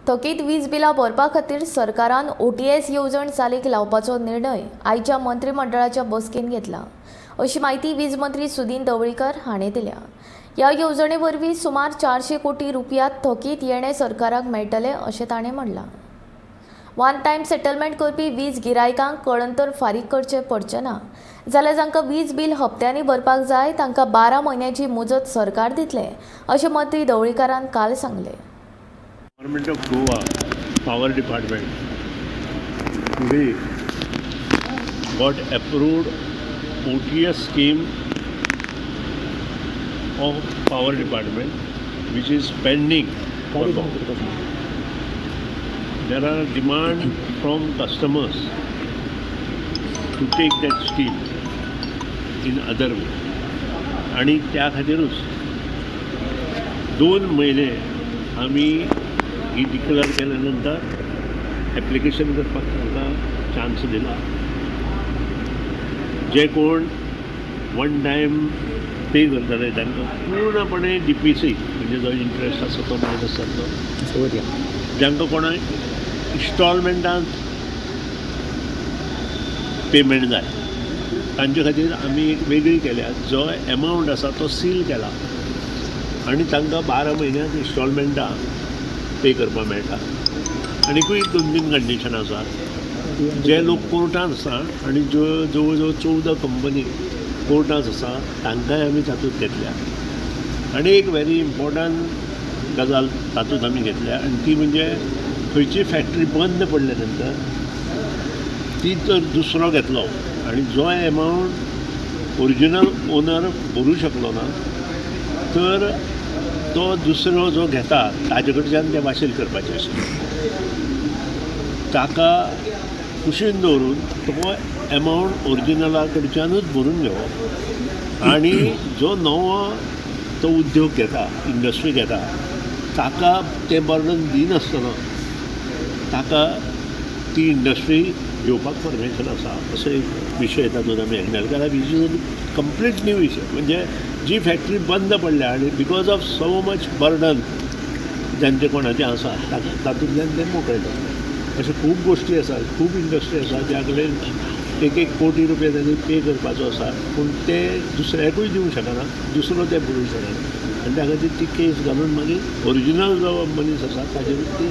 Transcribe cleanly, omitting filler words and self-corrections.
थकीत वीज बिलां भरपा खातीर सरकारान ओटीएस येवजण चालीक लावपाचो निर्णय आयच्या मंत्रिमंडळाच्या बसकेन घेतला, अशी म्हायती वीज मंत्री सुदिन ढवळीकर हांणी दिल्या. ह्या येवजणे वरवीं सुमार 400 कोटी रुपया थकीत येणे सरकाराक मेळटले, अशें ताणें म्हणलां. वन टायम सेटलमेंट करपी वीज गिरायकांक कळंतर फारीक करचें पडचें ना, जाल्यार जांकां वीज बील हप्त्यांनी भरपाक जाय तांकां 12 म्हयन्याची मुजत सरकार दितले, अशें मंत्री ढवळीकारान काल सांगलें. Government of Goa Power Department today got approved OTS scheme of Power Department, which is pending for long. There are demand from customers to take that scheme in other way आणि त्या खातीरूच 2 म्हयने आमी ही डिक्लेअर केल्या नंतर application करपाक तांकां chance दिला. जे कोण वन टायम पे करतले तांकां पूर्णपणे डीपीसी, म्हणजे जो इंट्रस्ट आसा तो मायनस जातलो. जांकां कोणाक इन्स्टॉलमेंटान पेमेंट जाय तांचे खातीर आमी एक वेगळी केल्या. जो एमावंट आसा तो सील केला आनी तांकां 12 म्हयन्यांत इन्स्टॉलमेंटां पे करपाक मेळटा. आनिकूय दोन तीन कंडिशनां आसा. जे लोक कोर्टांत आसा आनी ज्यो जवळ जवळ 14 कंपनी कोर्टांत आसा, तांकांय आमी तातूंत घेतल्या. आनी एक व्हेरी इम्पॉर्टंट गजाल तातूंत आमी घेतल्या आनी ती म्हणजे खंयची फॅक्टरी बंद पडल्या नंतर ती जर दुसरो घेतलो आनी जो एमावंट ओरिजिनल ओनर भरूं शकलो ना, तर तो दुसरो जो घेता ताजे कडच्यान ते वाशील करपाचें आशिल्लें. ताका कुशीन दवरून तो एमावंट ओरिजिनला कडच्यानूच भरून घेवप आनी जो नवो तो उद्योग घेता, इंडस्ट्री घेता, ताका तें बर्डन दिनासतना ताका ती इंडस्ट्री घेवपाक परमिशन आसा, असो एक विशय तातूंत आमी हँडल केला, which is complete new विशय. म्हणजे जी फॅक्टरी बंद पडल्या आनी because of so much burden जांचे कोणाचें आसा, ताका तातूंतल्यान ते मोकळे जातले. अश्यो खूब गोश्टी आसात. खूब इंडस्ट्री आसा ज्या कडेन एक एक कोटी रुपया तांणी पे करपाचो आसा, पूण ते दुसऱ्याकूय दिवंक शकना, दुसरो ते भरूंक शकना आनी त्या खातीर ती केस घालून मागीर ओरिजिनल जो मनीस आसा ताजेर ती